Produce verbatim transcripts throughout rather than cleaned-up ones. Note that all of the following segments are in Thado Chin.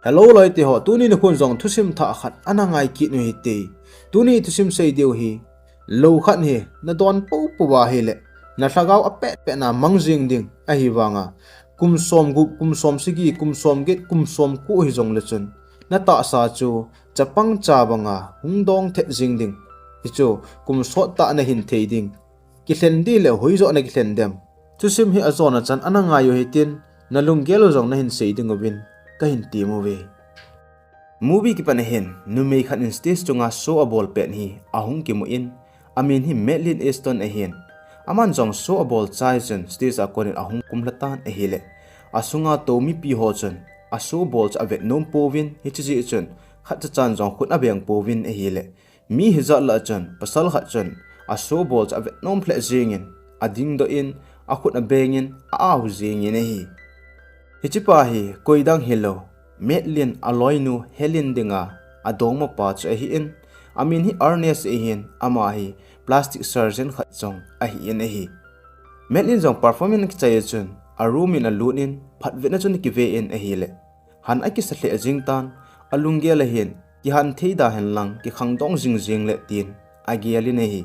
Hello loite ho, tuni nikho jong thusim thah khat ana ngai kit u hite. Tuni thusim sei diu hi, lou khat hi nadon popo uva ahile, nalhagao apet pet na mang jing ding ahi vanga, kum som gup, kum som sagi, kum som get, kum som ko hijongle chun, natahsa chu chapang cha banga hung dong thet jing ding. Hichu kum sot tah nahin thei ding. Kilhen ding le hoijoh nakilhen dem? Thusim hi ajona chan ana ngai u hitin, nalunggel u jong nahin sei ding uvin kahin tem uve. Movie kipat ahin, numei khat in stage chunga show abol pet hi ahung kimu in, amin hi Madeline Easton ahin. Aman jong show abol chai chun stage a konin ahung kumlha tan ahile, asunga tou mipi ho chun a show bol chu avet nom pouvin, hiche jeh chun khat cha chan jong khut abeng pouvin ahile, mi hijat lah chun pasal khat chun a show bol chu avet nom lheh jengin, adingdoh in, akhut abengin, a-au jengin ahi. Hichepa hi koidang hilou, Madeline aloinu Helen dinga adongmapa chu ahin, amin hi Ernest ahin, ama hi plastic surgeon khat jong ahin ahi. Madeline jong performance akichai chun a room in alut in, phatvetna chun akive in ahile, han akisa lheh jing tan, alunggel ahin, kihan thei da henlang, kikhangdong jing jeng le tin agel in ahi.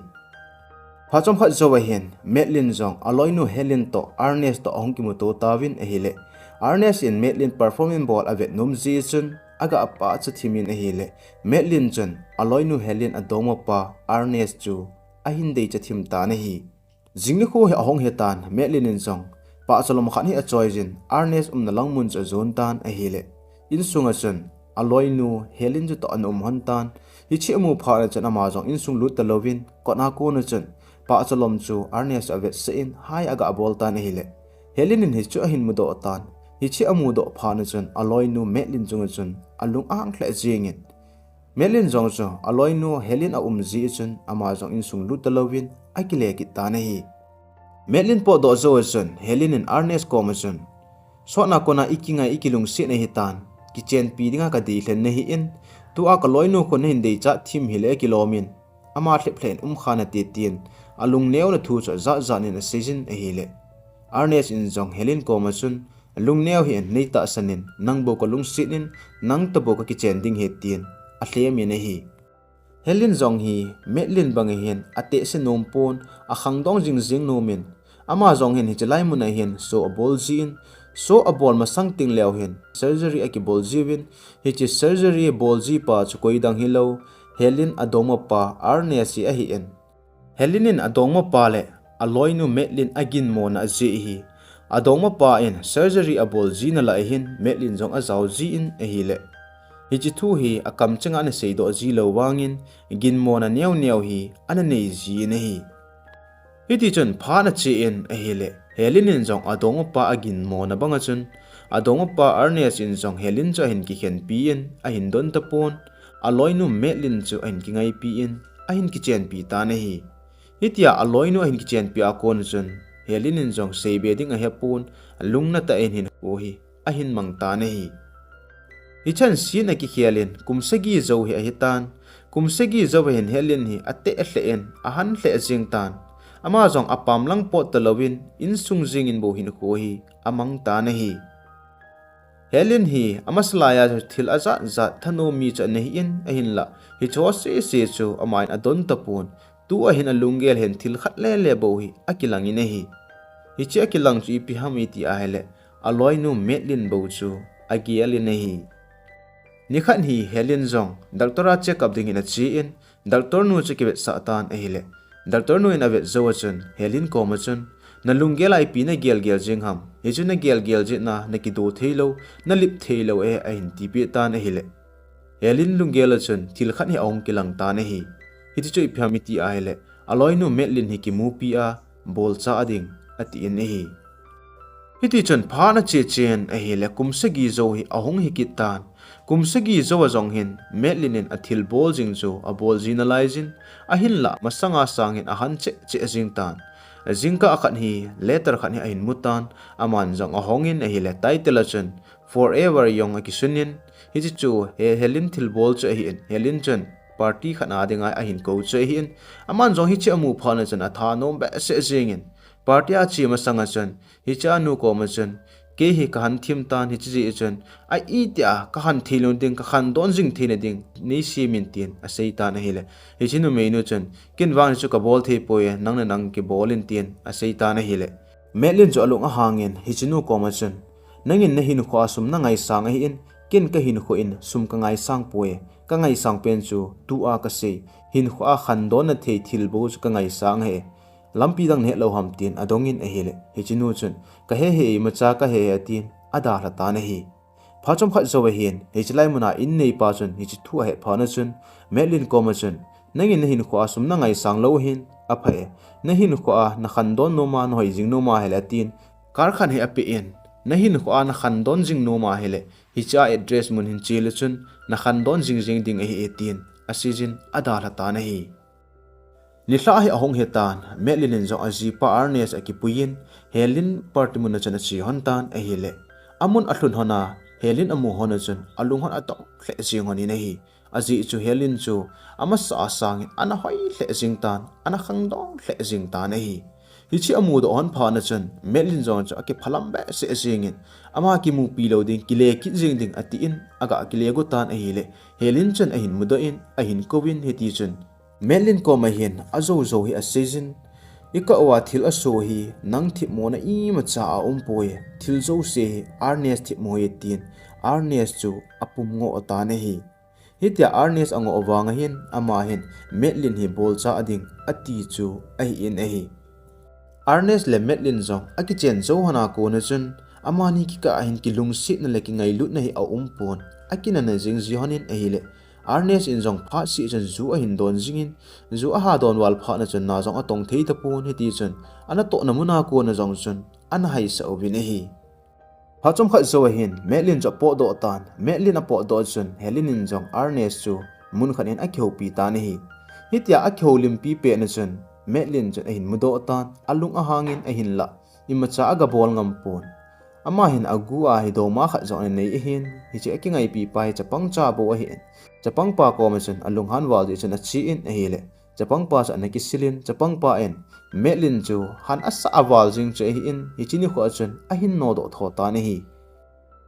Phat chomkhat jou ahin, Madeline jong aloinu Helen toh, Ernest toh ahung kimuto tauvin ahile, Ernest in Madeline performance bol avet nom jeh chun, aga pahcha thim in ahile, Madeline chun aloinu Helen adongmapa Ernest chu ahin deicha thim tan ahi. Jing nikho hi ahung hitan, Madeline in jong pahcha lom khat hi achoijin, Ernest umna lang mun chu ajon tan ahile, insunga chun aloinu Helen chutoh ana um lhon tan. Hiche amu phat chun ama jong insung lut talouvin, kotna kona chun pahcha lom chu Ernest avetsah in, hai aga bol tan ahile, Helen in hichu ahin mudoh tan. Hiche amudoh phat chun aloinu Madeline chunga chun alung ahang lheh jengin, Madeline jong chu aloinu Helen aum jeh chun ama jong insung lut talouvin akile kit tan ahi. Madeline potdoh jou chun Helen in Ernest koma chun, sotna kona ikingai ikilungset ahitan, kichenpi dinga kadei lhen nahin, tua kaloinu khu nahin deicha thim hile akilom in, ama lhep lheh in umkha nate tin, alungneona thu chu ajat jat in aseijin ahile, Ernest in jong Helen koma chun, lungneo hih in, neitahsan in, nang bou kalungset in, nang toh bou kakichen ding ahi tin alhem in ahi. Helen jong hi Madeline bang ahin, atehse nom pon, akhangdong jing jing nom in, ama jong hin hiche lai mun ahin show abol jin, show abol masang teng leu hin surgery akibol jiuvin, hiche surgery bol jipa chu koidang hilou, Helen adongmapa Ernest hi ahin. Helen in adongmapa le aloinu Madeline aginmona ajeh hi, adongmapa in surgery abol jina lah ahin Madeline jong ajao jin ahile, hiche thu hi akamchenga ana seidoh ji lou vangin, ginmona neo neo hi ana nei jin ahi. Hitichun phat ache in ahile, Helen in jong adongmapa aginmona banga chun, adongmapa Ernest in jong Helen chu ahin kikhenpi in, ahin don tapon, aloinu Madeline chu ahin kingaipi in, ahin kichenpi tan ahi. Hitia aloinu ahin kichenpi a kon chun, Helen in jong seibe ding ahepon, lungna tah in hinkho hi ahin mang tan ahi. Hichan scene akikhel in kum sagi jou hi ahitan, kum sagi jou a hin Helen hi ateh lheh in, ahan lheh jeng tan. Ama jong apam lang pot talouvin, insung jengin bou hinkho hi amang tan ahi. Helen hi amasa laiya chu thil ajat jat thanom mi chu ana hin, ahinlah hicheho sese chu aman adon tapon, tua hin alunggel hin thil khat lele bou hi akilang in ahi. Hiche akilang chu ipi ham iti ahile, aloinu Madeline bou chu agel in ahi. Nikhat hi Helen jong doctor a check up dingin ache in, doctor nu chu akivetsah tan ahile, doctor nu in avet jou a chun Helen koma chun, nalunggel a ipi nagelgel jeng ham, hichu nagelgel jeh a nakido theilou, nalip theilou e, ahin tipeh tan ahile, Helen lunggel a chun thil khat hi ahung kilang tan ahi. Hiti chu ipi ham iti ahile, aloinu Madeline hi kimupi a, bolcha ding atin ahi. Hitichun phat ache chen ahile, kum sagi jou hi ahung hi kit tan. Kum sagi jou a jong hin Madeline in athilbol jing chu abol ji nalai jin, ahinlah masanga sangin ahan cheh cheh jing tan. Jingkah khat hi letter khat hi ahin mutan, aman jong ahongin ahile, title a chun Forever Young akisun in, hiche chu Helen thilbol chu ahin, Helen chun party khat a dinga ahin kou chu ahin, aman jong hiche amu phat chun athanom behseh jengin, party a che masanga chun hiche anu koma chun, Kei hi kahan thim tan, hiche jeh chun a itia kahan thei lou ding, kahan don jing theina ding nei semin tin asei tan ahile. Hiche numeinu chun, ken vang chu kabol thei poi, nang le nang kibol in tin asei tan ahile. Madeline chu alung ahangin hichenu koma chun, nangin nahinkhoa sum nangaisang ahin, ken kahinkhoa sum kangaisang poi, kangaisang pen chu tua kasei, hinkhoa khandonna thei thil bou chu kangaisang ahi. Lampi dang nahet lou ham tin adongin ahile. Hichenu chun, kahe e, imacha kahe e atin adalha tan ahi. Phat chomkhat jou ahin, hiche lai muna in neipa chun hiche thu ahet phat chun, Madeline koma chun, nangin nahinkhoa sum nangaisang lou ahin, apha e, nahinkhoa nakhandon noma, nahoi jing noma hile atin, car khat hi apen, nahinkhoa nakhandon jing noma hile, hichea address mun hin chele chun, nakhandon jing jing ding ahi e tin aseijin adalha tan ahi. Nilhah hi ahung hitan, Madeline in jong ajipa Ernest akipuiyin, Helen party muna chun ache lhon tan ahile. Amun alhun lhona, Helen amu lhon chun alung lhon adong lheh jeng lhonin ahi. Ajeh chu Helen chu amasa asangin ana hoi lheh jeng tan, ana khangdong lheh jeng tan ahi. Hiche amudoh lhon phat chun Madeline jong chu akiphalam behseh jengin, ama kimupi lou ding, kile kit jeng ding atin, aga kile go tan ahile. Helen chun ahin mudoh in, ahin kouvin hiti chun, Madeline koma hin ajou jou hi aseijin, ikah uva thil aso hi nang themmona imacha aumpoi, thil jouse hi Ernest themmo ahi tin Ernest chu apum ngoh tan ahi. Hitia Ernest angoh vang ahin, ama hin Madeline hi bolcha ding ati chu ahin ahi. Ernest le Madeline jong akichen jou lhona kona chun, amani kikah a hin kilungsetna le kingailutna hi aumpon, akinana jing ji lhonin ahile. Ernest in jong phat seh chun ju ahin don jingin, ju aha don val phat chun na jong atong thei tapon, hiti chun anatohna muna kona jong chun ana haisah uvin ahi. Phat chomkhat jou ahin, Madeline chu apotdoh tan, Madeline apotdoh chun Helen in jong Ernest chu mun khat in akihoupi tan ahi. Hitia akihoulimpi petna chun, Madeline chun ahin mudoh tan, alung ahangin ahinlah, imacha aga bol ngam pon. Ama hin agu a hi doma khat jong ananei ahin, hiche akingaipipa hi chapang cha bou ahin. Chapangpa koma chun alunghan val jeh chun achen ahile. Chapangpa chu ana kisilin, chapangpa in Madeline chu han asah aval jing chu ahin, hiche nikho chun ahin nodoh tho tan ahi.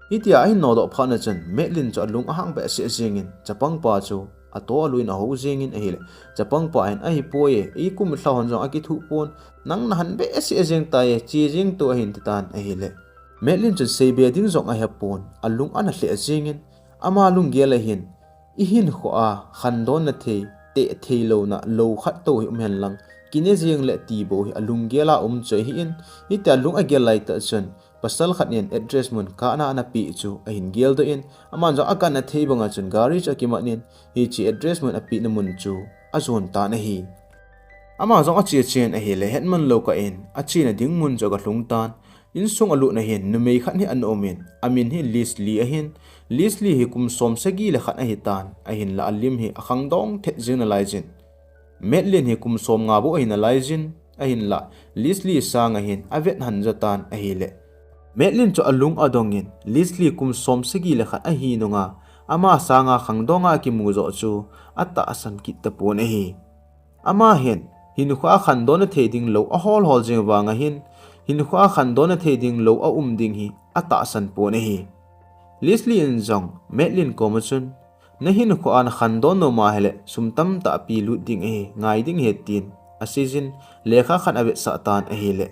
Hitia ahin nodoh phat chun Madeline chu alung ahang behseh jengin, chapangpa chu ato aluin ahou jengin ahile. Chapangpa in, ahipoi e, ikum lha lhon jong akithuh pon, nang nahan behseh jeng tai e, che jeng to ahin titan ahile. Madeline chun seibe ding jong ahepon, alung ana lheh jengin, ama lunggel a hin, ihinkhoa khandonna thei, teh theilouna lou khat tou hi um henlang, kine jeng le ti bou hi alunggel a um chu ahin, hitia lung agel laitah chun, pasal khat in address mun kana ana peh chu ahin geldoh in, aman jong aganna thei banga chun gari chu akimanin, hiche address mun apehna mun chu ajon tan ahi. Ama jong ache chen ahile, hetman lou kah in, achena ding mun chu aga lhung tan. Insung alutna hin numei khat hi ana umin, amin hi Leslie ahin, Leslie hi kum som sagi le khat ahitan, ahinlah alim hi akhangdong thet jing nalaijin. Madeline hi kum som nga bou ahi nalaijin, ahinlah Leslie sanga hin avet han jo tan ahile. Madeline chu alung adongin, Leslie kum som sagi le khat ahi nunga, ama sanga khangdonga akimu joh chu atahsan kit tapon ahi. Ama hin, hinkhoa khandonna thei ding lou ahol hol jing vang ahin, hinkhoa khandonna thei ding lou aum ding hi atahsan pon ahi. Leslie in jong Madeline koma chun, nahinkhoa nakhandon noma hile, sum tamtah pi lut ding ahi, ngai ding ahi tin aseijin, lekha khat avetsah tan ahile.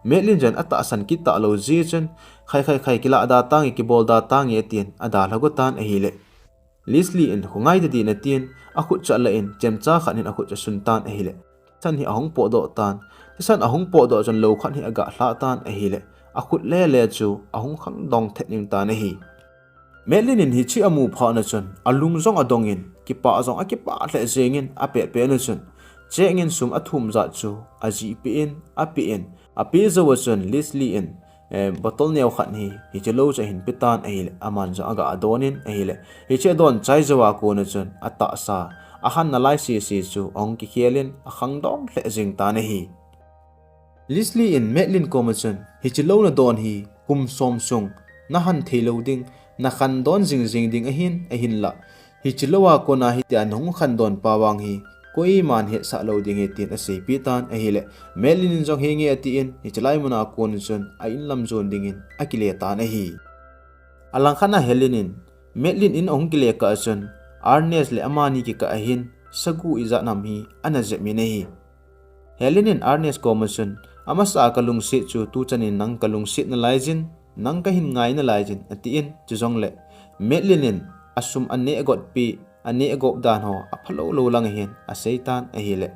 Madeline chun atahsan kit talou jeh chun, khai khai khai, kilah da tange, kibol da tange atin adalha go tan ahile. Leslie in khongai tadin atin, akhut chu alah in, chemcha khat in akhut chu asun tan ahile. Thisan hi ahung potdoh tan. Thisan ahung potdoh chun lou khat hi aga lhah tan ahile. Akhut lele chu ahung khangdong thet jeng tan ahi. Madeline in hiche amu phat chun, alung jong adongin, kipah jong akipah lheh jengin, apeh peh na chun, chengin sum athum jat chu ajih peh in, apeh in, apeh jou a chun Leslie in, eh, bottle neo khat hi, hiche lou chu ahin pe tan ahile, aman jong aga adon in ahile. Hiche adon chai jou a kona chun, atahsa ahan nalai sese chu ahung kikhelin, akhangdong lheh jeng tan ahi. Leslie in Madeline koma chun, hiche lou nadon hi kum som sung nahan thei lou ding, nakhandon jing jing ding ahin, ahinlah hiche lou a kona hitia nahung khandon pa vang hi koiman hetsah lou ding ahi tin aseipi tan ahile, Madeline in jong henge atin, hiche lai muna kon chun a in lam jon dingin akile tan ahi. Alangkhat a Helen in, Madeline in ahung kile kah a chun, Ernest le amani kikah a hin, sagu ijat ham hi ana jep in ahi. Helen in Ernest koma chun, amasa a kalungset chu tuchan in nang kalungset nalai jin, nang kahin ngai nalai jin, atin, chujongle, Madeline in asum aneh got pi, aneh gop dan ho, aphalou lou lang ahin, asei tan ahile.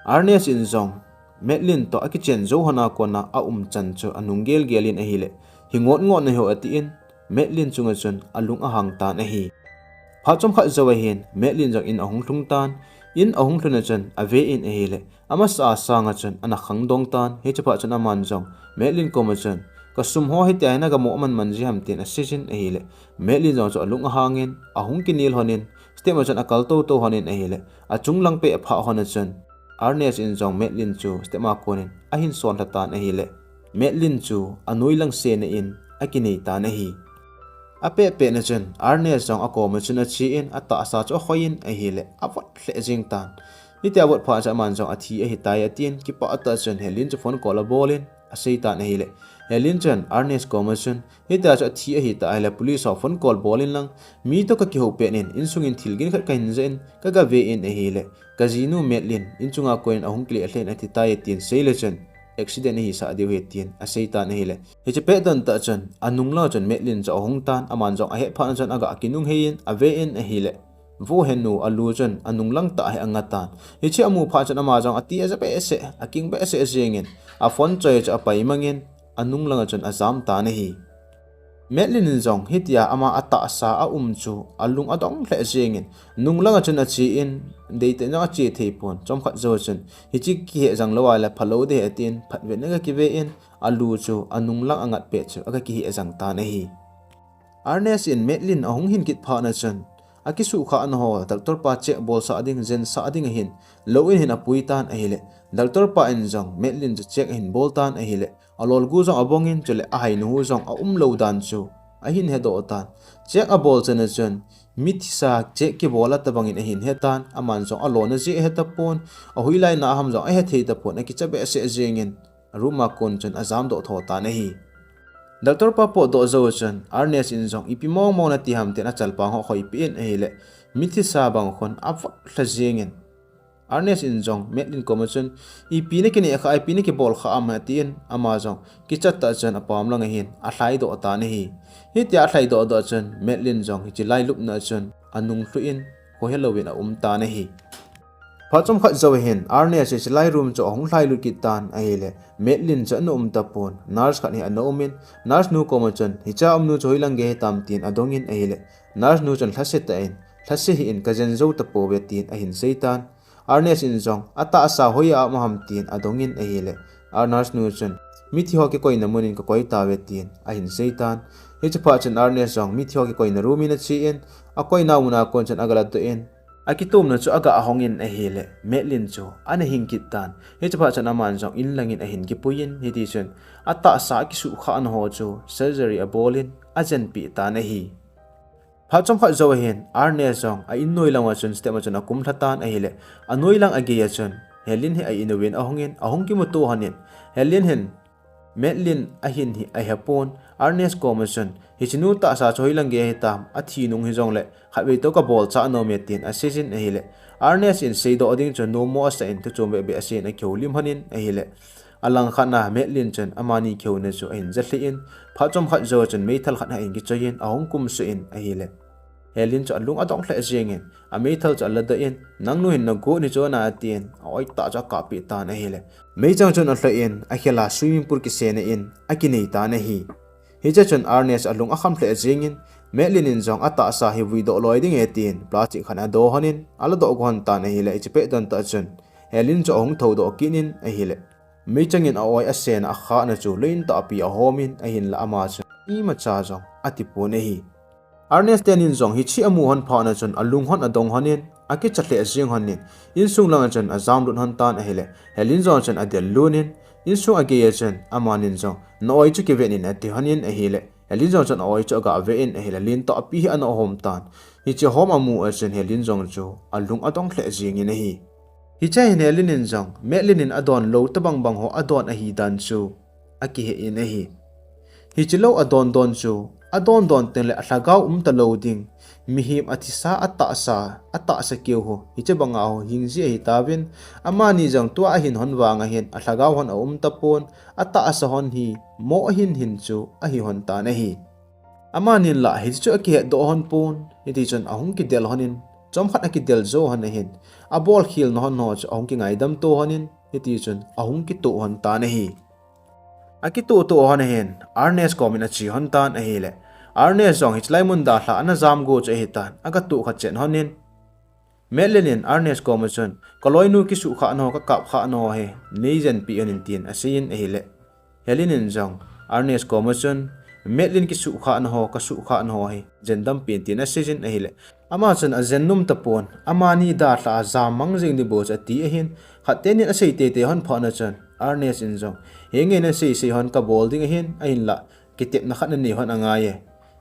Ernest in jong, Madeline toh akichen jou hon a kona aumchan chu anung gelgel in ahile, hi ngot ngot nahi ho atin, Madeline chunga chun alung ahang tan ahi. Phat chomkhat jou ahin, Madeline jong in ahung lhung tan, in ahung lhun a chun ave in ahile, amasa a sang a chun ana khangdong tan, hiche phat chun aman jong, Madeline koma chun, kasum ho hitia hi naga mo man man ji ham tin asei jin ahile, Madeline jong chu alung ahang in, ahung kinel hon in, step a chun akal tou tou hon in ahile, achung lang peh aphah hon a chun, Ernest in jong Madeline chu step a kon in ahin son lha tan ahile, Madeline chu anoi lang sena in akinei tan ahi. Apeh peh na chun, Ernest jong akoma chun ache in, atahsa chu ahoi in ahile, avot lheh jeng tan. Hitia avot phat chun aman jong athi ahitai atin, kipah tah chun Helen chu phone call abol in, asei tan ahile, Helen chun Ernest koma chun, hitia chu athi ahitah ahile, police ho phone call bol in lang, mi toh kakihou pet in, insung in thil gin khat kahin jah in, kaga ve in ahile, kajinu Madeline, inchunga kon in ahung kile lheh in athi tai atin, seile chun, accident ahisah diu ahi tin asei tan ahile. Hiche pet don tah chun, anung lang a chun Madeline chu ahung tan, aman jong ahet phat chun aga kinung hei in, ave in ahile, Vo henu alu chun anung lang tah hi anga tan. Hiche amu phat chun ama jong ati aja behseh, aking behseh jeng in, aphone choi chu apai mang in, anung lang a chun ajam tan ahi. Madeline in jong hitia ama atahsa aum chu alung adong lheh jeng in, nung lang a chun ache in, deitah in jong ache thei pon, chomkhat jou chun, hiche kihe jang lou ahile phalou ding ahi atin, phatvet in aga kive in, alu chu anung lang angat pet chu aga kihe jang tan ahi. Ernest in Madeline ahung hin kit phat na chun, akisuhkhah na ho, doctor pa check bolsah ding, jensah ding ahin, lou in hin apui tan ahile, doctor pa in jong Madeline chu check ahin bol tan ahile, alolgu jong abong in, chule ahainu jong aum lou dan chu ahin hedoh tan. Check abol chan a chun, mithisa check kibol a tabang in ahin he tan, aman jong alona jeh ahe tapon, ahoilai na ham jong ahe thei tapon, akicha behseh jeng in, room a kon chun ajam doh tho tan ahi. Doctor pa potdoh jou chun, Ernest in jong ipi mong mong nati ham tin achalpang ho khoipeh in ahile, mithisa bang khun avot lha jeng in, Ernest in jong Madeline koma chun, ipi nakineh kha, ipi nakibol kha ham atin, ama jong kichat tah chun apam lang ahin alhaidoh tan ahi. Hitia alhaidoh doh chun Madeline jong hiche lailupna chun anung lhu in, khohe lou in aum tan ahi. Phat chomkhat jou ahin, Ernest hiche lai room chu ahung lhailut kit tan ahile, Madeline chu ana um tapon, nurse khat hi ana um in, nurse nu koma chun, hiche a um nu chu hoilang gei hitam tin adong in ahile, nurse nu chun lhase tah in, lhase hih in, kajen jou tapouve tin ahin sei tan. Ernest in jong, atahsa hoiya aum ham tin adong in ahile, nurse nu chun, mithi ho kikoina mun in kakoi tauve tin ahin sei tan. Hiche phat chun Ernest jong mithi ho kikoina room in ache in, akoinau mun a kon chun aga ladoh in, akitomna chu aga ahong in ahile, Madeline chu ana hing kit tan. Hiche phat chun aman jong in lang in ahin kipui in, hitichun atahsa akisuhkhah na ho chu surgery abol in ajenpeh tan ahi. Phat chomkhat jou ahin, Ernest jong a in noi lang a chun step a chun akum lha tan ahile, anoi lang agei a chun Helen hi a in uvin ahung in, ahung kimuto hon in, Helen hin Madeline ahin hi ahepon, Ernest koma chun, hiche nu tahsa chu hoilang gei hitam, athi nung hijongle, khatvei toh kabolchah nome tin asei jin ahile, Ernest in seidoh ding chu nommo asah in, thuchom beh beh asei in akihoulim hon in ahile, alangkhat na Madeline chun amani kihouna chu ahin ja lheh in, phat chomkhat jou a chun meithal khat ahin kichoi in, ahung kumsuh in ahile, Helen chu alung adong lheh jeng in, ameithal chu aladoh in, nangnu hin nagot hi chu na atin, a-oi tah chu akahpeh tan ahile, meichang chun alhai in, akhel a swimming pool kisena in akinei tan ahi. Hiche chun Ernest alung akham lheh jeng in, Madeline in jong atahsa hi vuidoh loi ding e tin, plastic khat adoh hon in, aladoh got hon tan ahile, hiche pet don tah chun Helen chu ahung thoudoh kit in ahile, meichang in a-oi asena akhahna chu lei in tahpi ahom in ahinla ama chun imacha jong atipon ahi. Ernest tenin jong hiche amu hon phat na chun alung hon adong hon in, akicha lheh jeng hon in, insung lang a chun ajamlut hon tan ahile, Helen jong chun adel lut in, insung agei a chun amanin jong, na-oi chu kiven in ati hon in ahile, Helen jong chun a-oi chu aga ven ahile, lentah pi hi ana hom tan. Hiche hom amu a chun Helen jong chu alung adong lheh jeng in ahi. Hiche hin Helen in jong Madeline in adon lou tabang bang ho adon ahi dan chu akihe in ahi. Hiche lou adon don chu adon don teng le alhagao um talou ding, mihem athisa atahsa, atahsa keu ho, hiche banga ho hing ji ahi tauvin, amani jong tua ahin hon vang ahin alhagao hon aum tapon, atahsa hon hi mo ahin hin chu ahi hon tan ahi. Amanin la hiche chu akihet doh hon pon, hiti chun ahung kidel hon in, chomkhat akidel jou hon ahin, abol khel na hon ho chu ahung kingaidam to hon in, hiti chun ahung kitoh hon tan ahi. Akitoh toh hon ahin, Ernest kom in ache hon tan ahile, Ernest jong hiche lai mun dalha ana jam go chu ahi tan, aga toh kha chen hon in, Madeline in Ernest kom a chun, ka loinu kisuhkhah na ho, ka kapkhah na ho hi nei jenpi hon in tin asei in ahile, Helen in jong Ernest kom a chun, Madeline kisuhkhah na ho, ka suhkhah na ho hi jendam pen tin asei jin ahile, ama chun ajen nom tapon, amani dalha a jam mang jing ding bou chu ati ahin, khat tenin asei teitei hon phat na chun, Ernest in jong, henge nasei sei hon kabol ding ahin, ahinla kitepna khat nanei hon angai e.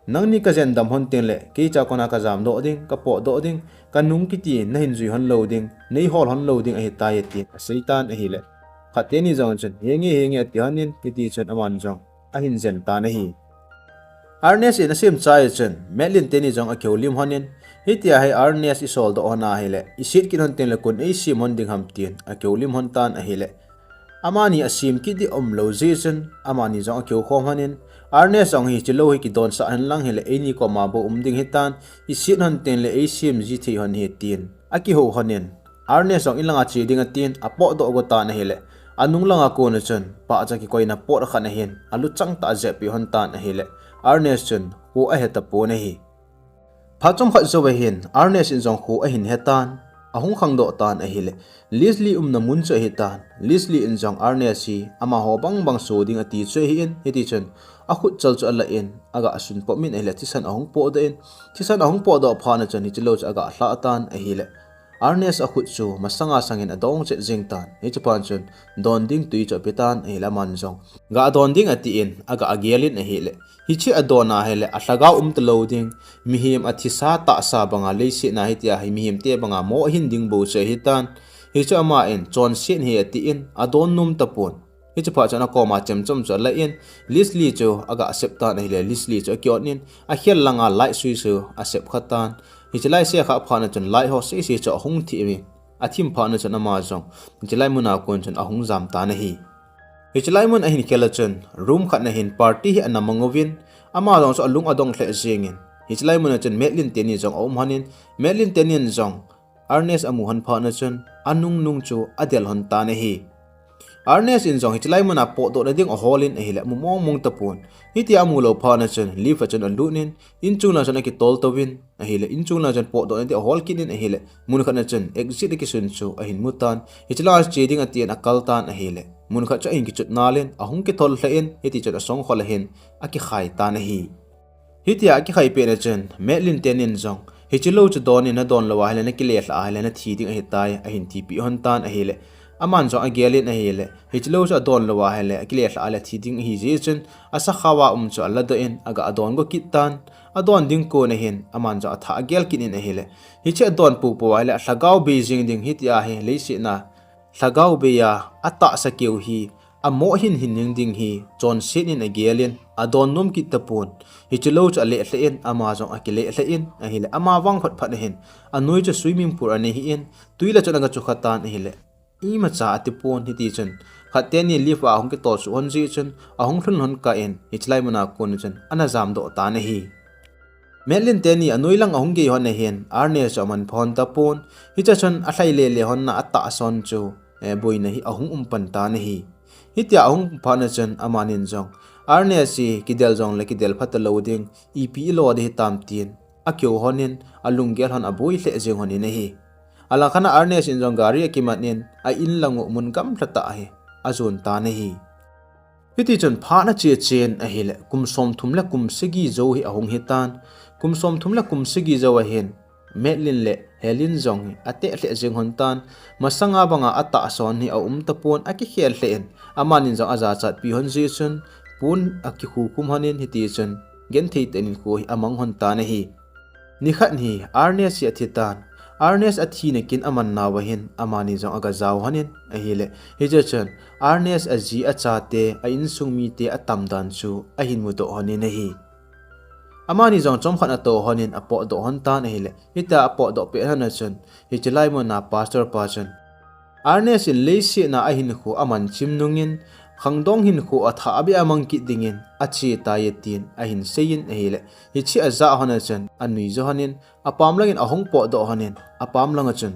Nangni kajendam hon teng le, kei cha kona kajam doh ding, kapot doh ding, kanung kiti nahin jui hon lou ding, nei hol hon lou ding ahitai e tin asei tan ahile, khat teni jong chun, henge, henge ati hon in, hiti chun aman jong ahin jen tan ahi. Ernest in asem chai chun, Madeline teni jong akihoulim hon in, hitia hi Ernest isol doh hon ahile, iset kit hon teng le koin eisem hon ding ham tin akihoulim hon tan ahile, amani asem kit ding umlou jeh chun, amani jong akihou khom hon in, Ernest jong hiche lou hi kidonsah hen lang hile, eini koma bou um ding hitan, iset hon teng le eisem ji thei hon hi tin akihou hon in, Ernest jong in langa che ding atin, apot doh go tan ahile, anung langa kon a chun, pahcha kikoina pot khat ahin, aluchang tah a ajehpi hon tan ahile, Ernest chun kho ahe tapon ahi. Phat chomkhat jou ahin, Ernest in jong kho ahin he tan, ahung khangdoh tan ahile, Leslie umna mun chu ahi tan, Leslie in jong Ernest hi amaho bang bang so ding ati chu ahin, hiti chun akhut chal chu ala in, aga sun pop in ahile, thisan ahung potdoh in, thisan ahung potdoh phat na chun hiche lou chu aga lhah tan ahile, Ernest akhut chu masanga sangin adong chet jing tan, hiche phat chun don ding tui chu ape tan ahile, aman jong ga don ding atin, aga agel in ahile, hiche adon ahile, alhagao um talou ding, mihem athisa tahsa banga leiset na hitia hi mihem te banga mo ahin ding bou chu ahi tan, hichu aman chonset hi atin, adon nom tapon. Hiche phat chun akoma chemchom chu ala in, Leslie chu aga sep tan ahile, Leslie chu akion in, akhel langa light switch chu asep kha tan. Hiche lai se kha phat na chun light ho sese chu ahung thim in, athim phat na chun ama jong hiche lai muna kon chun ahung jam tan ahi. Hiche lai mun ahin khel a chun, room khat na hin party hi ana mang uvin, ama jong chu alung adong lheh jeng in, hiche lai mun a chun Madeline teni jong aum hon in, Madeline teni in jong Ernest amu hon phat na chun, anung nung chu adel hon tan ahi. Ernest in jong hiche lai muna potdoh na ding ahol in ahile, amu mong mong tapon. Hitia amu lou phat na chun, lift a chun alut in, inchung lang chun akitol touvin ahile, inchung lang chun potdoh na ding ahol kit in ahile, mun khat na chun exit akisun chu ahin mu tan. Hiche langa che ding atin akal tan ahile, mun khat chu ahin kichut nal in, ahung kithol lheh in, hiti chun asong khol ahin akikhai tan ahi. Hitia akikhai pet na chun, Madeline teni in jong, hiche lou chu don in, nadon lou ahile, nakile lhah ahile, nathi ding ahitai, ahin thipeh hon tan ahile, aman jong agel in ahile, hiche lou chu adon lou ahile, akile lhah ahile thi ding ahi jeh chun, asakhao a um chu aladoh in, aga adon go kit tan, adon ding kon ahin, aman jong athah agel kit in ahile, hiche adon poupou ahile, alhagao bei jing ding hitia hi, leiset na lhagao bei a, atahsa keu hi, amo hin hin ning ding hi, chonset in agel in, adon nom kit tapon. Hiche lou chu aleh lheh in, ama jong akileh lheh in ahile, ama vang phat phat na hin, anoi chu swimming pool anei hi in, tui la chun aga chu kha tan ahile, imacha ati pon, hiti chun khat teni lift a ahung kitol suh hon jeh chun, ahung lhun hon kah in, hiche lai muna kon chun ana jamdoh tan ahi. Madeline teni anoi lang ahung gei hon ahin, Ernest chu aman pha hon tapon, hiche chun alhai lele hon na atahsa hon chu, eh, boina hi ahung um pan tan ahi. Hitia ahung phat na chun, amanin jong, Ernest hi kidel jong le kidel pha talou ding, ipi ilo ding hitam tin, akihou hon in, alunggel hon aboi lheh jeng hon in ahi. Alangkhat a Ernest in jong gari akiman in, a-in lang u mun gamla tah hi ajon tan ahi. Hiti chun phat ache chen ahile, kum somthum le kum sagi jou hi ahung hitan. Kum somthum le kum sagi jou ahin, Madeline le Helen jong hi ateh lheh jeng hon tan. Masanga banga atahsa hon hi aum tapon, akikhel lheh in, amanin jong ajachatpi hon jeh chun, pon akikhukhum hon in, hiti chun genthei tah in kho hi amang hon tan ahi. Nikhat hi Ernest hi athi tan. Ernest athina kin aman nauva hin amani jong aga jao lhonin ahile, hiche chun Ernest aji achate, a insung mite atam dan chu ahin mudoh lhonin ahi. Amani jong chomkhat atoh lhonin apotdoh lhon tan ahile, hitia apotdoh pet lhon a chun, hiche lai muna pastor pa chun, Ernest in leiset a ahinkho aman chim nungin, khangdong hinkho athah beh a mang kit dingin ache tai e tin ahin seiyin ahile, hiche ajah lhon a chun anui jo lhonin, apam langin ahung potdoh lhonin, apam langa chun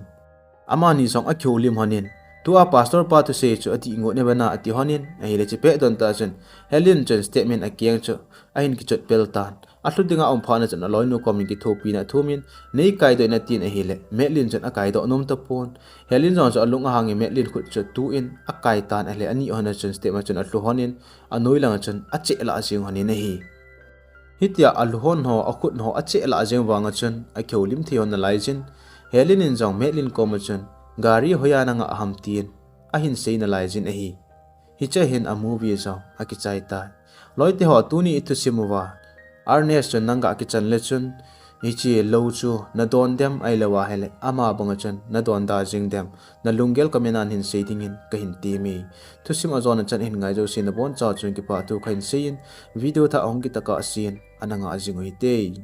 amani jong akihoulim lhonin, tua pastor pa thusei chu adih ngot e bana ati lhonin ahile, hiche pet don tah chun Helen chun statement akeng chu ahin kichot pel tan. Alhu dinga aum phat na chun aloinu komin kithopina athumin, nei kaidoh in atin ahile, Madeline chun akaidoh nom tapon. Helen jong chu alung ahangin Madeline khut chu tuin akai tan ahile, ani lhon a chun statement chun alhu lhonin, anoi langa chun achehlah jeng lhonin ahi. Hitia alhu lhon ho, akhut ho achehlah jeng vanga chun akihoulim thei lhon nalaijin, Helen in jong Madeline koma chun, gari hoiya nangah ham tin ahin sei nalaijin ahi. Hiche hin a movie jong akichai tai. Loite ho, tuni ithusim uva Ernest chun nanga kichan le chun, hiche lou chu nadon dem, ahilou ahile ama banga chun nadon da jing dem, nalunggel comment a nahin sei dingin kahin temme. Thusim ajona chan hin ngai jouse nabonchauva chun kipathu kahin seiyin, video thah ahung kit tokah sen ana ngah jing uhite.